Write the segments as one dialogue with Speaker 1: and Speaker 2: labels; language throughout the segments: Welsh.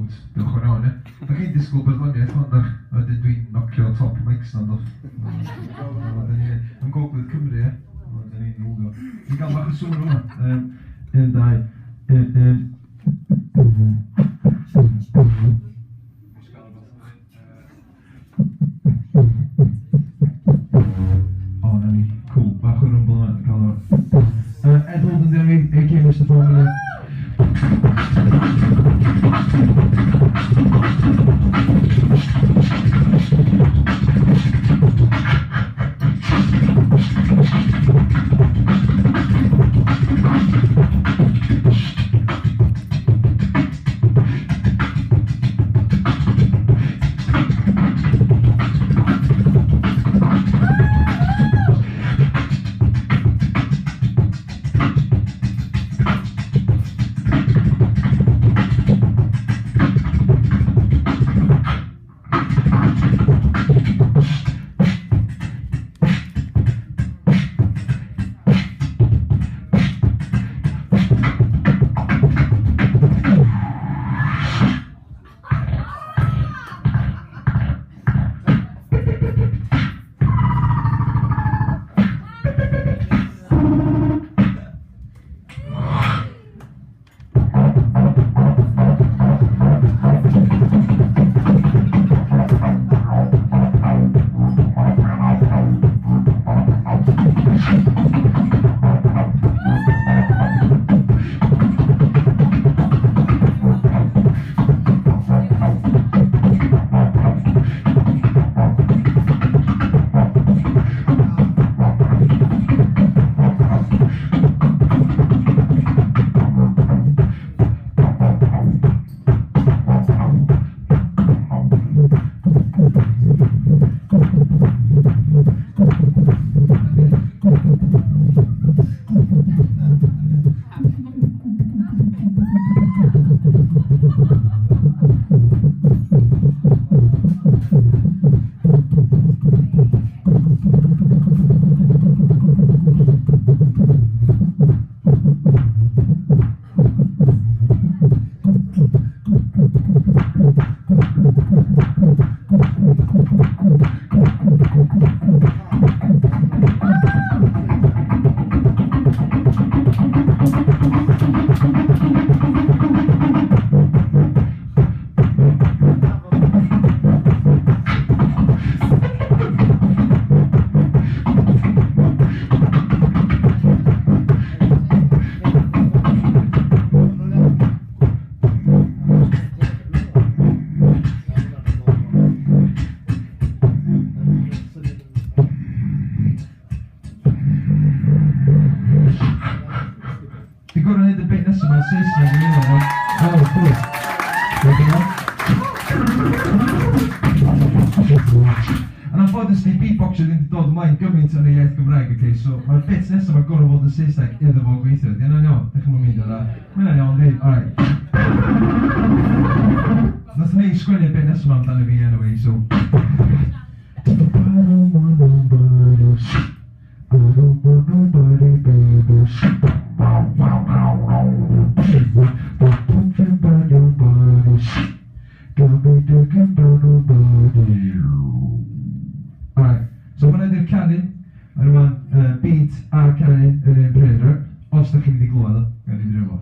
Speaker 1: Loads. Diolch yn fawr iawn, ie. Da chi'n disgwyl barddoniaeth hwn, dach? A wedyn dwi'n nocio top mics na'n doff. Yn Gogledd Cymru, ie. Dyn ni'n rwlio. Dwi'n gael bach o sŵn yma. Un, dau, un, un. O, na ni. Cool. Bach o rumble yma. Cael o. Ed Holden, dyn ni, a.k.a. Mr Formula. Dwi'n gorfod neud y bit nesaf ma'n Saesneg yn un o'n. Oh, cool. Diolch yn fawr. Yn anffodus, di beatboxer ddim wedi dod ymlaen gymaint yn y iaith Gymraeg, okay? So mae'r bit nesaf mae'n gorfod fod yn Saesneg iddo fo gweithio. Di hynna'n iawn? Dych chi'n mynd o? Mae hynna'n iawn, di? Alright. Nath ni sgwennu'r bit nesaf ma amdano fi anyway, so... I don't want nobody. I don't want nobody, baby. Got me thinking about nobody. Alright, so hwnna di'r canu. A rwan, beat a canu yr un pryd, right? Os da chi'n mynd i glywed o, gawn ni drio fo.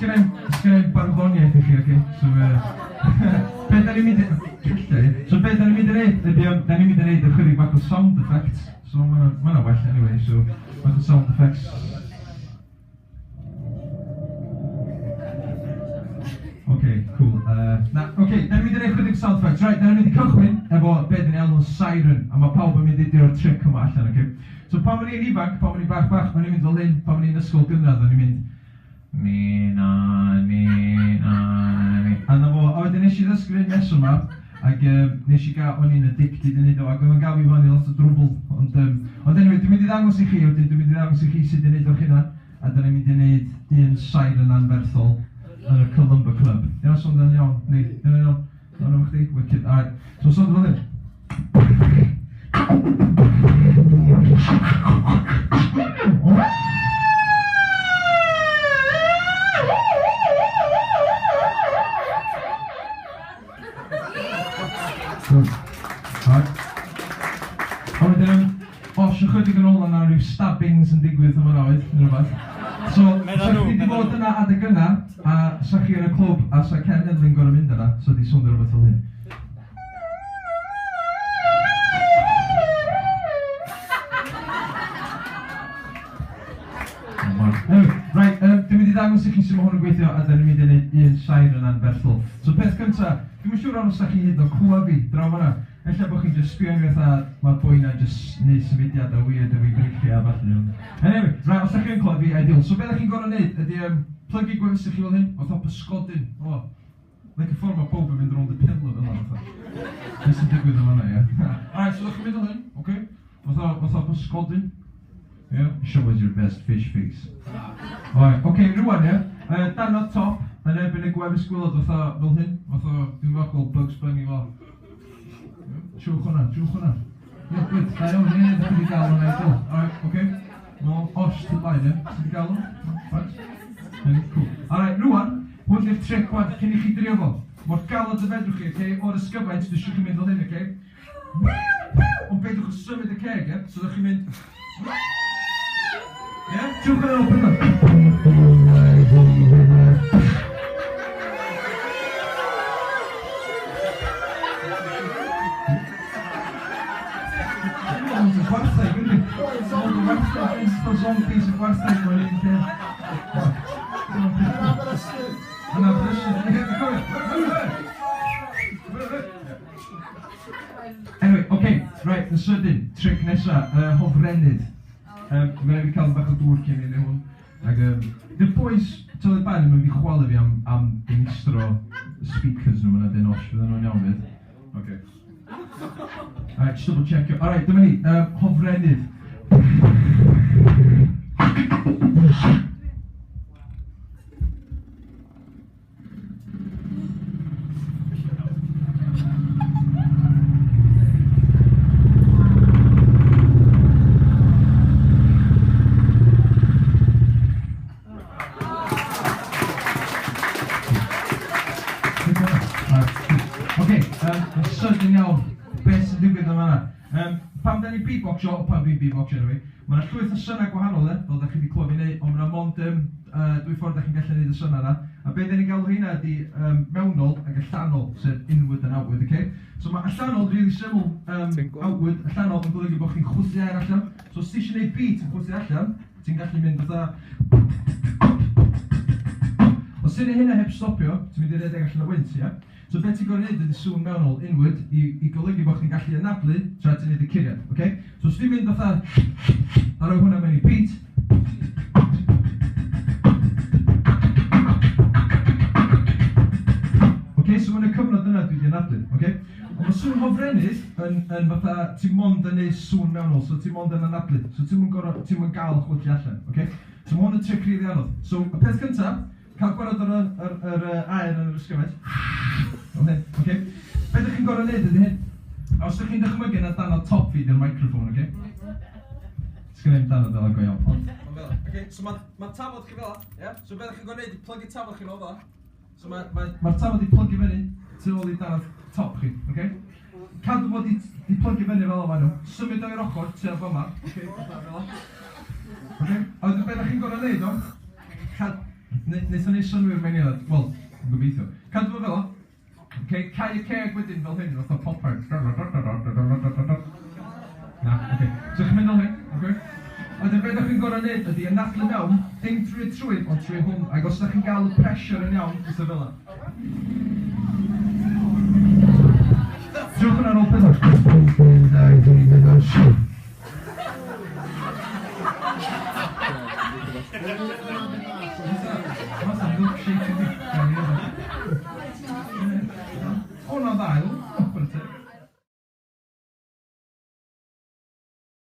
Speaker 1: Sgynna i'm barddoniaeth i chi, oce? So, be da ni'n mynd i... Calla, ie. So, be da ni'n mynd i wneud ydy, da ni'n mynd i wneud ychydig bach o sound effects. So, ma' hwnna well anyway, so, bach o sound effects. Ok, cool. Na, ok, da ni'n mynd i wneud chydig sound effects. Right, da ni'n mynd i cychwyn efo be dyn ni'n alw'n siren, a mae pawb yn mynd i dio'r trick yma allan, ok? So pan o'n i'n ifanc, pan o'n i'n bach bach, o'n i'n mynd fel hyn, pan o'n i'n ysgol gynradd, o'n i'n mynd ni na ni na ni. A 'na fo, a wedyn nes i ddysgu'r un nesa 'ma, ac nes i gael, o'n i'n addicted i wneud o, ac oedd o'n gael fi fewn i lot o drwbl, ond ond anyway, dwi'n mynd i ddangos i chi, wedyn dwi'n mynd i ddangos i chi sut i wneud o'ch hunan, a dan ni'n mynd i wneud un siren anferthol yn y Columba Club. Iawn, swnio'n iawn? Neu, iawn, iawn? Iawn efo chdi? Wicked, alright. So swnio fel hyn. Alright. A wedyn, os ychydig yn ôl yna rhyw stabbings yn digwydd yma oedd, neu rhywbeth. So, sa chdi wedi bod yna adeg yna, a sa chi yn y clwb, a sa Ken Heddlu'n gorfod mynd yna, so di swnio rhywbeth fel hyn. Anyway, right, dwi'n mynd i ddangos i chi sut mae hwn yn gweithio, a da ni'n mynd i wneud un siren anferthol. So peth cynta, dwi'm yn siŵr os da chi hyd yn oed clywed fi draw fan'na. Ella bod chi'n just sbio arno fi fatha, mae'r boi 'na'n just neud symudiadau weird efo'i breichiau a ballu. Anyway, right, os da chi yn clywed fi, ideal. So be da chi'n gorfod wneud ydy plygu gwefusau chi fel hyn, fatha pysgodyn, o. Like y ffordd mae pawb yn mynd rownd y pillar fel 'na fatha. Be sy'n digwydd yn fan'na, ie? Alright, so ddech chi'n mynd fel hyn, oce? Fatha pysgodyn. Ie? Show us your best fish face. Alright, oce, rwan, ie? Dannod top yn erbyn y gwefus gwaelod fatha fel hyn. Fatha, dwi'n fach fel Bugs Bunny fel. Trwch hwnna, trwch hwnna. Ie, good, da iawn, ie, da chi wedi gael hwnna i do. Alright, oce. Nôl, os tu blaen, ie? Ti wedi gael hwn? Right. Cool. Alright, rwan, hwn di'r trick wan, cyn i chi drio fo. Mor galed y fedrwch chi, oce? O'r ysgyfaint, dwi eisiau chi mynd fel hyn, oce? Ond beidiwch yn symud y ceg, ie? So ddech chi'n mynd... Ie? Trwch yn ôl, pethau. Gwartheg, yndi? Gwartheg, zombies y gwartheg, mae'n un peth. Yn Aberystwyth. Yn Aberystwyth. Anyway, okay, right, yn sydyn, trick nesa, hofrennydd. Mae'n rhaid fi cael bach o dŵr cyn i ni hwn. Ac, the boys, Tylwyth Bar yn mynd i chwalu fi am dinistro speakers nhw, mae'n dyn os fydden nhw'n iawn fydd. Okay. Alright, just double check. Alright, dyma ni, hofrennydd. Oce, yn sydyn iawn, beth sy'n digwydd yn fan'na? Pan da ni'n beatboxio, pan dwi'n beatboxio anyway, mae 'na llwyth o synau gwahanol e, fel da chi wedi clywed fi'n neud, ond mae 'na mond dwy ffordd da chi'n gallu neud y synau 'na. A be da ni'n galw heina ydi mewnol ac allanol, sef inward and outward, ocê? So mae allanol rili syml, outward, allanol yn golygu bod chi'n chwythu aer allan. So os ti isio neud beat yn chwythu allan, ti'n gallu mynd fatha... Os ti'n neud hynna heb stopio, ti'n mynd i redeg allan o wynt, ia? So be ti'n gorfod neud ydy sŵn mewnol, inward, i golygu bod chdi'n gallu anadlu tra ti'n neud y curiad, ocê? So os dwi'n mynd fatha a rhoi hwnna mewn i beat... Ocê, so yn y cyfnod yna dwi 'di anadlu, ocê? Ond mae sŵn hofrennydd yn fatha, ti mond yn neud sŵn mewnol, so ti mond yn anadlu, so ti'm yn gorfod, ti'm yn gael chwythu allan, ocê? So ma' hwn yn trick rili anodd. So y peth cynta, cael gwared ar yr aer yn yr ysgyfaint, fel hyn, ocê? Be dach chi'n gorfod neud ydy hyn. A os dach chi'n dychmygu na dannod top fi 'di'r microphone, ocê? Sgynna i'm dannod fel 'na go iawn, ond fel 'a, ocê? So ma' tafod chi fel 'a, ia? So be dach chi'n gorfod neud ydi plygu tafod chi nôl fel 'a. So mae'r tafod 'di plygu fyny tu ôl i dannod top chi, ocê? Cadw fo 'di plygu fyny fel 'a maen nhw. Symud o i'r ochr tua fama, ocê, fatha fel 'a. Ocê? A wedyn be dach chi'n gorfod neud o, Wnaeth o neud synnwyr mewn eiliad, wel, yn gobeithio. Cadw fo fel 'a. Okay, cau y ceg wedyn fel hyn, fatha popeye. Na, oce. So chi'n mynd fel hyn, oce? A wedyn be dach chi'n gorfod neud ydy anadlu mewn, dim trwy y trwyn, ond trwy hwn. Ac os dach chi'n gael y pressure yn iawn, fatha fel 'a.